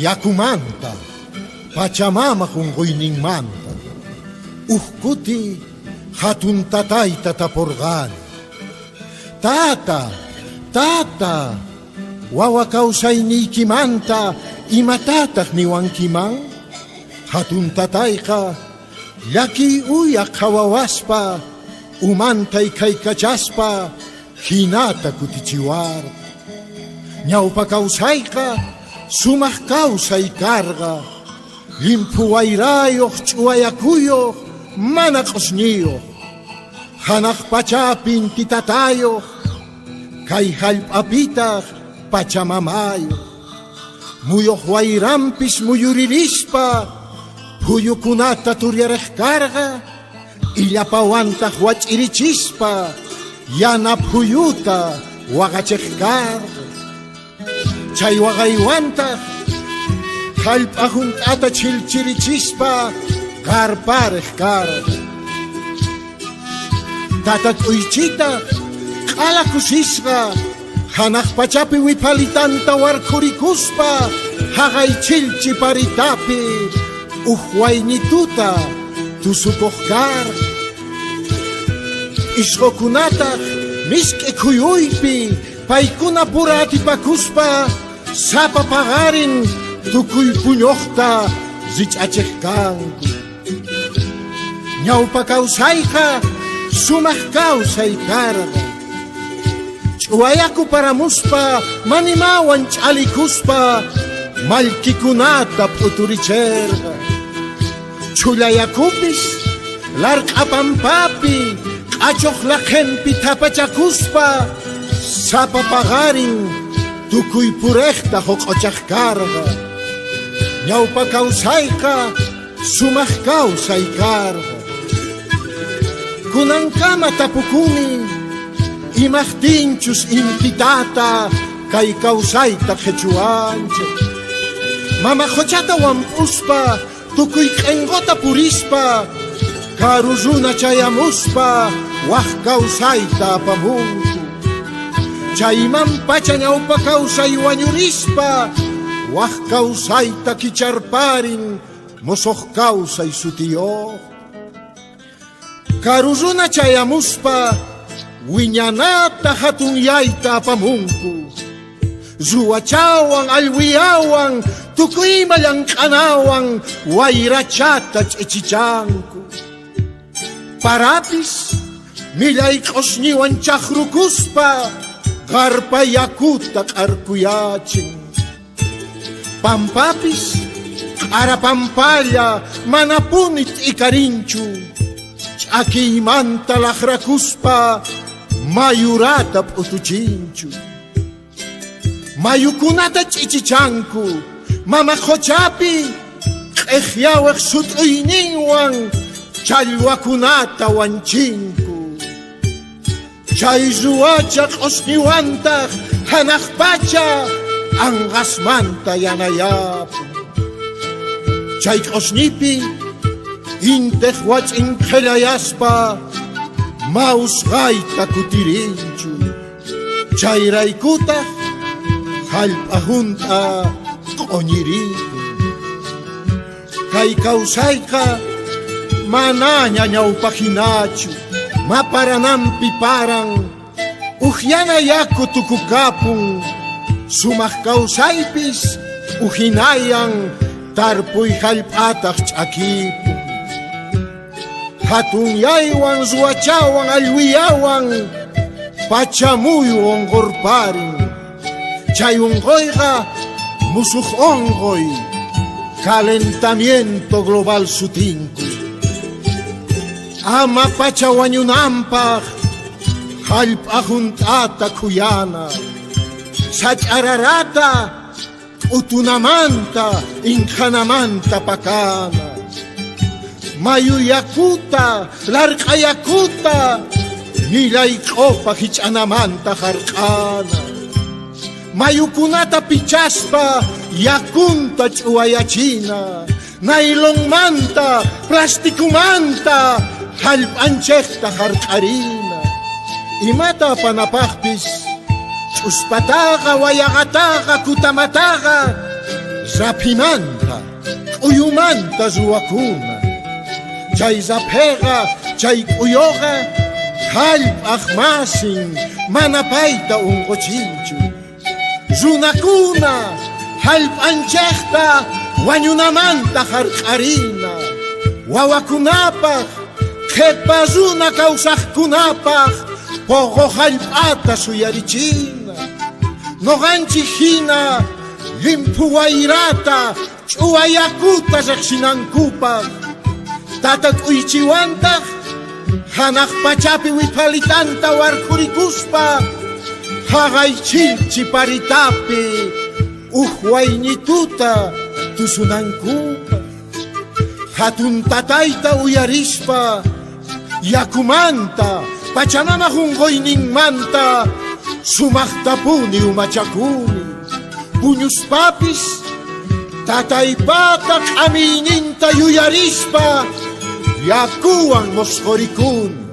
Yakumanta, Pachamamaj unquyninmanta. Uj kuti jatun tatayta taporqani: Tata, tata, wawa kawsayniykimanta imatataj niwankiman? Jatun tatayqa llakiy uya qhawawaspa, umanta ikhaykachaspa jinata kutichiwarqa. Ñawpa kawsayqa sumaj kawsay karqa, llimphu wayrayoj, ch'uwayakuyoj, mana q'osñiyoj, janaj pachapi inti tatayoj, kay jallp'apitaj pachamamayoj. Muyoj wayranpis muyuririspa phuyukunata turyarej karqa, illapawantaj wach'irichispa yana phuyuta waqachej karqa. Chay waqaywantaj jallp'a junt'ata chhilchirichispa qarparej karqa. Tata k'uychitaj q'ala kusisqa janaj pachapi wiphalitanta warkhurikuspa jaqay chhilchi paritapi uj wayñituta tusukoj karqa. Isqokunataj misk'i khuyuypi paykuna pura atipakuspa sapa paqarin tukuy puñojta rich'achej kanku. Ñawpa kawsayqa sumaj kawsay karqa. Ch'uwayaku paramuspa manimawan ch'alikuspa mallkikunata p'uturicherqa. Chhulayakupis larq'a pampapi q'achoj laqhenpi thapachakuspa sapa paqarin tukuy purejta joq'ochaj karqa. Ñawpa kawsayqa sumaj kawsay karqa. Kunankama tapukuni imajtinchus intitata kay kawsayta qhechuwanchej. Mama qochata wamp'uspa tukuy q'enqota purispa karu runa chayamuspa waj kawsayta apamunku. Chayman pacha ñawpa kawsay wañurispa waj kawsayta kicharparin mosoj kawsay sutiyoj. Karu runa chayamuspa wiñanata jatunyayta apamunku. Ruwachawan, allwiyawan, tukuy ima llank'anawan wayrachata ch'ichichanku. Parapis millay q'osñiwan chajrukuspa qarpa yakuta q'arkuyachin. Pampapis q'ara pampalla manapuni t'ikarinchu. Ch'akiymanta lajrakuspa mayurata p'utuchinchu. Mayukunata ch'ichichanku mama qochapi q'ejyawaj sut'uyninwan challwakunata wanchinku. Chay ruwacha q'osñiwantaj janaj pacha anqasmanta yanayapun. Chay q'osñipi intej wach'in qhellayaspa mausqayta kutirinchu. Chayraykutaj jallp'a junt'a q'oñirikun. Kay kawsayqa manaña ñawpajinachu, maparananpi paran, ujyana yaku tukukapun, sumaj kawsaypis ujinayan, tarpuy jallp'ataj ch'akipun. Jatunyaywan, ruwachawan, allwiyawan pachamuyu onqorparin. Chay onqoyqa musuj onqoy, calentamiento global sutinku. Ama pacha wañunanpaj jallp'a junt'ata khuyana, sach'ararata k'utunamanta inqhanamanta pakana. Mayu yakuta, larq'a yakuta, millay q'opa jich'anamanta jark'ana. Mayukunata pichaspa yakunta ch'uwayachina, nailonmanta, plasticomanta jallp'anchejta jark'arina. Imata apanapajpis ch'uspataqa, wayaqataqa, kutamataqa Raphimanta, k'uyumanta ruwakuna. Chay rapheqa, chay k'uyoqa jallp'aj masin, mana payta unquchinchu. Runakuna jallp'anchejta wañunamanta jark'arina. Wawakunapaj, qhepa runa kawsajkunapaj poqo jallp'ata suyarichina. Noqanchej jina llimphu wayrata, ch'uwa yakuta rejsinankupaj. Tata k'uychiwantaj janaj pachapi wiphalitanta warkhurikuspa jaqay chilchi paritapi uj wayñituta tusunankupaj. Jatun tatayta uyarispa yakumanta, Pachamamaj unqoyninmanta sumajtapuni umachakuni. Puñuspapis tataypata q'amiyninta yuyarispa yakuwan mosqorikuni.